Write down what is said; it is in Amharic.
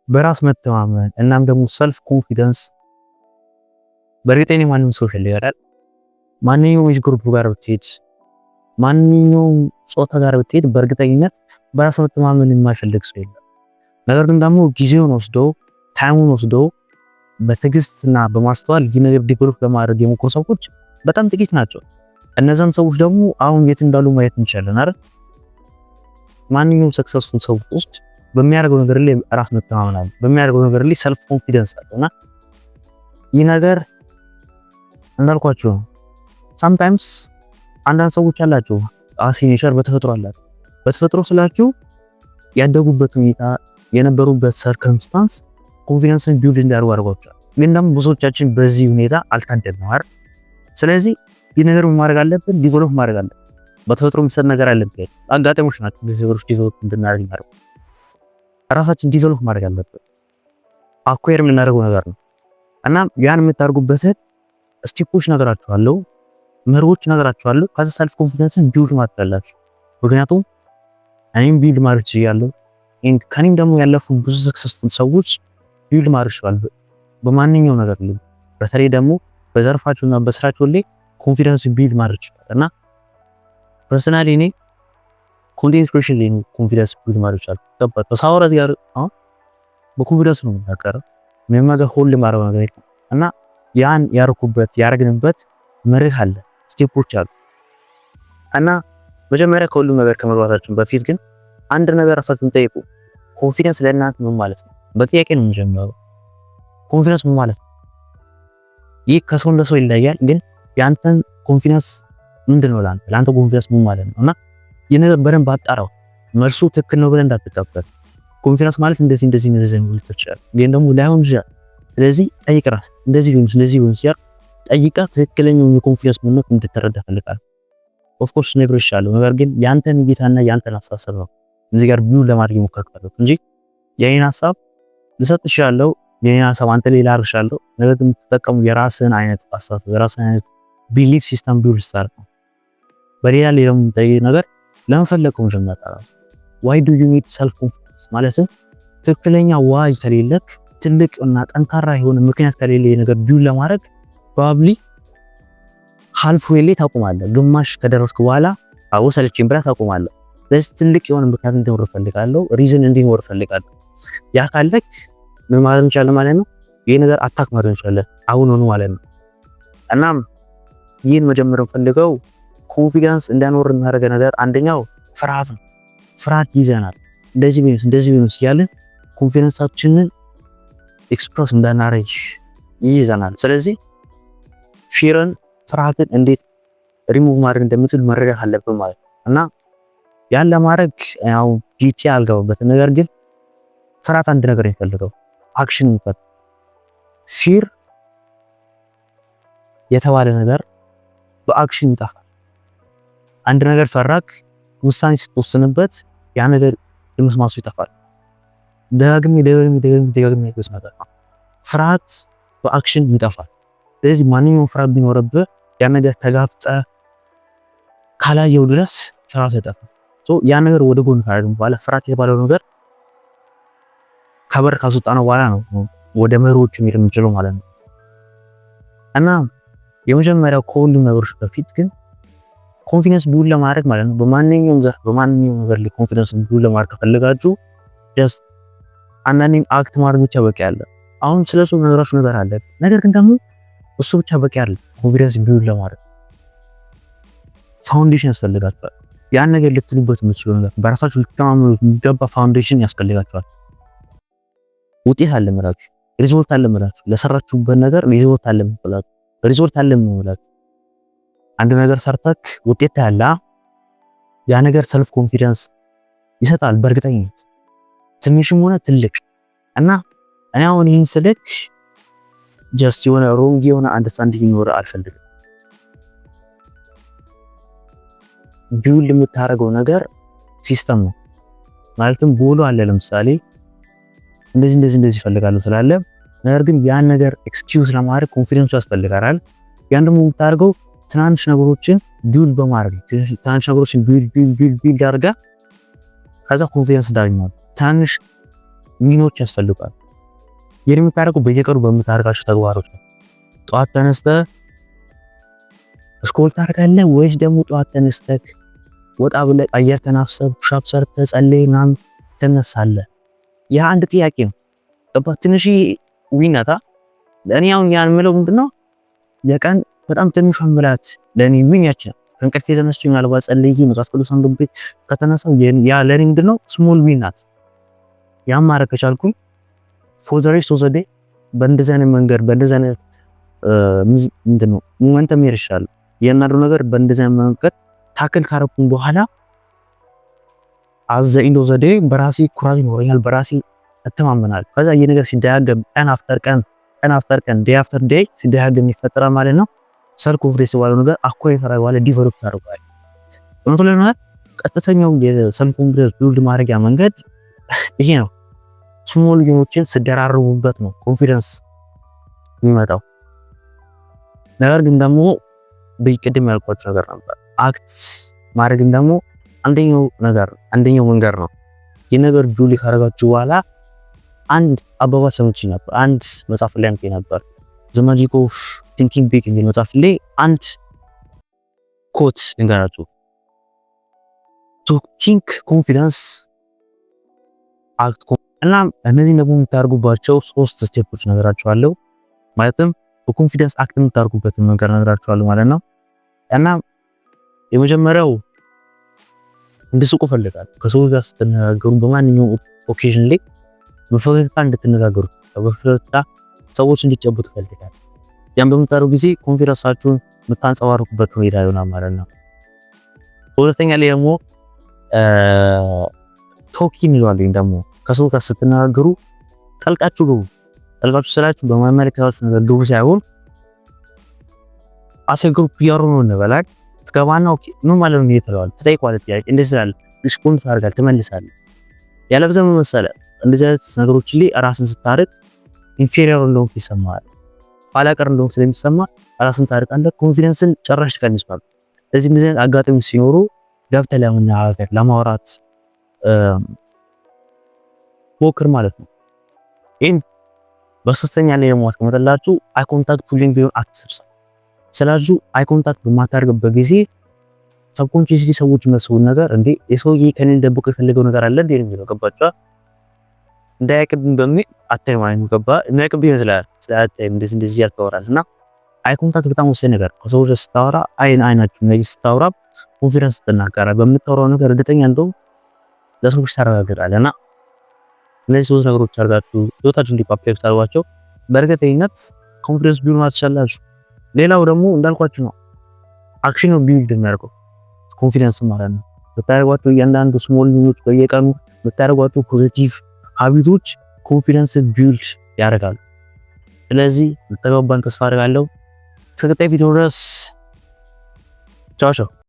በራስ መተማመን እናም ደግሞ self confidence በእርግጠኝነት ማንም ሰው ይፈልጋል። ማንኛውም age group ጋር ብትሄድ፣ ማንኛውም ጾታ ጋር ብትሄድ በእርግጠኝነት በራስ መተማመን የማይፈልግ ሰው የለም። ነገር ግን ደግሞ ጊዜውን ወስዶ፣ time ኡን ወስዶ፣ በትዕግስትና በማስተዋል ይህ ነገር develop ለማድረግ የሞከሩ ሰዎች በጣም ጥቂት ናቸው። እነዛም ሰዎች ደግሞ አሁን የት እንዳሉ ማየት እንችላለን አይደል? ማንኛውም successful ሰው ውስጥ በሚያደርገው ነገር ላይ ራስ መተማመን አለ፣ በሚያደርገው ነገር ላይ self confidence አለ። እና ይህ ነገር እንዳልኳችሁ ነው። Sometimes አንዳንድ ሰዎች አላቸው as nature በተፈጥሮ አላቸው። በተፈጥሮ ስላችሁ ያደጉበት ሁኔታ፣ የነበሩበት circumstance confidence ን build እንዲያደርጉ አድርጓቸዋል። ግን ደግሞ ብዙዎቻችን በዚህ ሁኔታ አልታደልንም አይደል? ስለዚህ ይህ ነገር ማድረግ አለብን፣ develop ማድረግ አለብን። በተፈጥሮ የሚሰጥ ነገር አለብን። አጋጣሚዎች ናቸው እነዚህ ነገሮች develop እንድናደርግ የሚያደርጉ። ራሳችን develop ማድረግ አለብን። Acquire የምናደርገው ነገር ነው እና ያን የምታደርጉበትን step ኦች ነገራችኋለሁ፣ መርሆች ነገራችኋለሁ። ከዛ self confidence ን build ማድረግ አላችሁ። ምክንያቱም እኔም build ማድረግ ችያለሁ። ከኔም ደግሞ ያለፉ ብዙ successful ሰዎች build ማድረግ ችለዋል በማንኛውም ነገር ላይ፣ በተለይ ደግሞ በዘርፋቸውና በስራቸው ላይ confidence build ማድረግ ችለዋል። እና personally እኔ content creation ላይ confidence build ማድረግ ቻልኩ። ገባህ? በሳወራት ጋር አሁን በ confidence ነው የምናገረው። ምንም ነገር hold ማድረግ ነገር የለም። እና ያን ያርኩበት ያረግንበት መርህ አለ፣ step ኦች አሉ። እና መጀመሪያ ከሁሉም ነገር ከመግባታችን በፊት ግን አንድ ነገር ራሳችሁን ጠይቁ። Confidence ለእናንተ ምን ማለት ነው? በጥያቄ ነው የምጀምረው። Confidence ምን ማለት ነው? ይህ ከሰው ለሰው ይለያል። ግን ያንተን confidence ምንድን ነው? ለአንተ confidence ምን ማለት ነው? እና ይህ ነገር በደንብ አጣራው። መልሱ ትክክል ነው ብለህ እንዳትቀበል። Confidence ማለት እንደዚህ እንደዚህ እንደዚህ ነው ልትል ትችላለህ፣ ግን ደግሞ ላይሆን ይችላል። ስለዚህ ጠይቅ ራስህ፣ እንደዚህ ቢሆን እንደዚህ ቢሆን ሲያር ጠይቃ ትክክለኛውን የ confidence ምንነት እንድትረዳ እፈልጋለሁ። Of course ነግሬሻለሁ፣ ነገር ግን ያንተን እይታና ያንተን አስተሳሰብ ነው እዚህ ጋር build ለማድረግ የሞከርኩት እንጂ የኔን ሀሳብ ልሰጥ እችላለሁ። የኔን ሀሳብ አንተ ሌላ አርሻለሁ። ነገር ግን የምትጠቀሙ የራስህን አይነት አስተሳሰብ፣ የራስህን አይነት belief system build ስታደርግ ነው። በሌላ ሌላ የምጠይቅ ነገር ለምን ፈለግከው መጀመሪያ ታዲያ? Why do you need self confidence? ማለት ትክክለኛ why ከሌለክ፣ ትልቅ እና ጠንካራ የሆነ ምክንያት ከሌለ ነገር build ለማድረግ probably halfway ላይ ታቆማለህ። ግማሽ ከደረስክ በኋላ አዎ ሰለቸኝ ብለህ ታቆማለህ። ለዚህ ትልቅ የሆነ ምክንያት እንዲኖር እፈልጋለሁ፣ reason እንዲኖር እፈልጋለሁ። ያ ካለክ ምን ማለት እንችላለን ማለት ነው? ይሄ ነገር attack ማድረግ እንችላለን አሁን ሆኖ ማለት ነው። እናም ይህን መጀመር ፈልገው confidence እንዳይኖር የሚያደርገ ነገር አንደኛው ፍርሃት ነው። ፍርሃት ይዘናል። እንደዚህ ቢሆንስ፣ እንደዚህ ቢሆንስ እያልን confidence ኣችንን express እንዳናረግ ይይዘናል። ስለዚህ fear ን፣ ፍርሃትን እንዴት ሪሙቭ ማድረግ እንደምትል መረዳት አለብን ማለት ነው። እና ያን ለማድረግ ያው detail አልገባበትም። ነገር ግን ፍርሃት አንድ ነገር የሚፈልገው action የሚፈልገው፣ fear የተባለ ነገር በ action ይጠፋል። አንድ ነገር ፈራክ፣ ውሳኔ ስትወስንበት ያ ነገር ድምስማሱ ይጠፋል። ደጋግሜ ደጋግሜ ደጋግሜ ደጋግሜ ያየሁት ነገር ነው። ፍርሃት በ action ይጠፋል። ስለዚህ ማንኛውም ፍርሃት ቢኖርብህ ያ ነገር ተጋፍጠህ ካላየው ድረስ ፍርሃት አይጠፋም። So ያ ነገር ወደ ጎን ካደረግን በኋላ፣ ፍርሃት የተባለው ነገር ከበር ካስወጣነው በኋላ ነው ወደ መሪዎቹ መሄድ የምንችለው ማለት ነው። እና የመጀመሪያው ከሁሉም ነገሮች በፊት ግን confidence build ለማድረግ ማለት ነው፣ በማንኛውም ዘርፍ በማንኛውም ነገር ላይ confidence build ለማድረግ ከፈለጋችሁ just አንዳንዴ act ማድረግ ብቻ በቂ አለ። አሁን ስለሱ ነገራችሁ ነገር አለ። ነገር ግን ደግሞ እሱ ብቻ በቂ አለ። Confidence build ለማድረግ foundation ያስፈልጋችኋል። ያን ነገር ልትሉበት የምትችሉ ነገር፣ በራሳችሁ ልትተማመኑት የሚገባ foundation ያስፈልጋችኋል። ውጤት አለ የምላችሁ፣ result አለ የምላችሁ፣ ለሰራችሁበት ነገር result አለ የምላችሁ፣ result አለ የምላችሁ። አንድ ነገር ሰርተክ ውጤት ያለ ያ ነገር self confidence ይሰጣል በእርግጠኝነት፣ ትንሽም ሆነ ትልቅ። እና እኔ አሁን ይህን ስልክ just የሆነ wrong የሆነ understanding ይኖር አልፈልግም። Build የምታደርገው ነገር system ነው። ማለትም ጎሉ አለ። ለምሳሌ እንደዚህ እንደዚህ እንደዚህ እፈልጋለሁ ስላለ፣ ነገር ግን ያን ነገር execute ለማድረግ confidence ኡ ያስፈልጋል። ያን ደግሞ የምታደርገው ትናንሽ ነገሮችን build በማድረግ፣ ትናንሽ ነገሮችን build build build build አድርጋ ከዛ confidence ታገኛለህ። ትናንሽ Win ኦች ያስፈልጋል። ይህን የምታደርገው በየቀኑ በምታደርጋቸው ተግባሮች ነው። ጠዋት ተነስተህ scroll ታደርጋለህ ወይስ ደግሞ ጠዋት ተነስተህ ወጣ ብለህ አየር ተናፍሰህ፣ push up ሰርተህ፣ ጸልይ ምናምን ትነሳለህ? ያ አንድ ጥያቄ ነው። ገባህ? ትንሽ win ናታ። ለእኔ አሁን ያን የምለው ምንድነው፣ የቀን በጣም ትንሿን ምላት ለእኔ win ያች ነው። ከእንቅልፌ ተነስቼ ምናልባት ጸልዬ፣ መጽሐፍ ቅዱስ አንብቤ ከተነሳው ያ ለእኔ ምንድነው small win ናት። ያን ማድረግ ከቻልኩኝ for the rest of the day በእንደዚህ አይነት መንገድ፣ በእንደዚህ አይነት ምንድነው momentum መሄድ ይሻላል። እያንዳንዱ ነገር በእንደዚህ አይነት መንገድ tackle ካረኩኝ በኋላ at the end of the day በራሴ ኩራት ይኖረኛል፣ በራሴ እተማመናለሁ። ከዛ ይህ ነገር ሲደጋገም ቀን after ቀን፣ ቀን after ቀን፣ day after day ሲደጋገም ይፈጠራል ማለት ነው። Self confidence የተባለው ነገር acquire ታደርገዋለህ፣ develop ታደርገዋለህ። እውነቱን ለመናገር ቀጥተኛው የ self confidence build ማድረጊያ መንገድ ይሄ ነው። Small win ኦችን ስደራርቡበት ነው confidence የሚመጣው። ነገር ግን ደግሞ በቅድም ያልኳቸው ነገር ነበር። Act ማድረግን ደግሞ አንደኛው ነገር፣ አንደኛው መንገድ ነው። ይህ ነገር build ካደረጋችሁ በኋላ አንድ አባባል ሰምቼ ነበር። አንድ መጽሐፍ ላይ አንብቤ ነበር። The Magic of Thinking Big የሚል መጽሐፍ ላይ አንድ quote ልንገራችሁ። "To think confidence, act።" እና እነዚህን ደግሞ የምታደርጉባቸው ሶስት step ኦች ነገራችኋለሁ። ማለትም በ confidence act የምታደርጉበትን መንገድ ነገራችኋለሁ ማለት ነው። እና የመጀመሪያው እንድስቁ እፈልጋለሁ። ከሰዎች ጋር ስትነጋገሩ በማንኛውም occasion ላይ በፈገግታ እንድትነጋገሩ፣ በፈገግታ ሰዎች እንዲጨብጡ እፈልጋለሁ። ያን በምታደርጉ ጊዜ confidence ኣችሁን የምታንጸባርቁበት ሁኔታ ይሆናል ማለት ነው። ሁለተኛ ላይ ደግሞ talking እንለዋለን፣ ደግሞ ከሰው ጋር ስትነጋገሩ ጠልቃችሁ ግቡ። ጠልቃችሁ ስላችሁ በማይመለከታችሁ ነገር ግቡ ሳይሆን as a group እያወሩ ነው እንበላል፣ ትገባና okay ምን ማለት ነው ትለዋለህ፣ ትጠይቀዋለህ፣ ጥያቄ እንደዚህ ትላለህ፣ respond ታደርጋለህ፣ ትመልሳለህ። ያለበለዚያ ምን መሰለህ፣ እንደዚህ አይነት ነገሮች ላይ ራስን ስታርቅ inferior እንደሆንክ ይሰማሃል። ኋላ ቀር እንደሆንክ ስለሚሰማ ራስን ታርቃለህ፣ confidence ን ጨራሽ ትቀንሳለህ። ስለዚህ እንደዚህ አይነት አጋጣሚዎች ሲኖሩ ገብተህ ለመነጋገር፣ ለማውራት ሞክር ማለት ነው። ይህን በሶስተኛ ላይ ደግሞ አስቀምጠላችሁ eye contact ሁሌም ቢሆን አትርሳ ስላችሁ eye contact በማታደርግበት ጊዜ subconsciously ሰዎች የሚያስቡት ነገር እንዴ የሰውዬ ከኔ ደብቆ የፈለገው ነገር አለ እንዴ የሚለው፣ ገባችሁ? እንዳያቅብኝ በሚል አታይም ማለት ነው። ገባ? የሚያቅብኝ ይመስላል፣ አታይም፣ እንደዚህ እንደዚህ ያታወራል። እና eye contact በጣም ወሳኝ ነገር። ከሰዎች ስታወራ አይን አይናችሁ ላይ ስታወራ confidence ትናገራለህ። በምታወራው ነገር እርግጠኛ እንደው ለሰዎች ታረጋግጣለህ። እና እነዚህ ሶስት ነገሮች አድርጋችሁ ህይወታችሁ እንዲ apply ብታደርጓቸው በእርግጠኝነት confidence build ማለት ትችላላችሁ። ሌላው ደግሞ እንዳልኳችሁ ነው፣ action ነው build የሚያደርገው confidence ማለት ነው። የምታደርጓቸው እያንዳንዱ small win ኦች፣ በየቀኑ የምታደርጓቸው positive habit ኦች confidence build ያደርጋሉ። ስለዚህ ልተግባባን ተስፋ አድርጋለሁ። እስከ ቀጣይ ቪዲዮ ድረስ ቻው ቻው።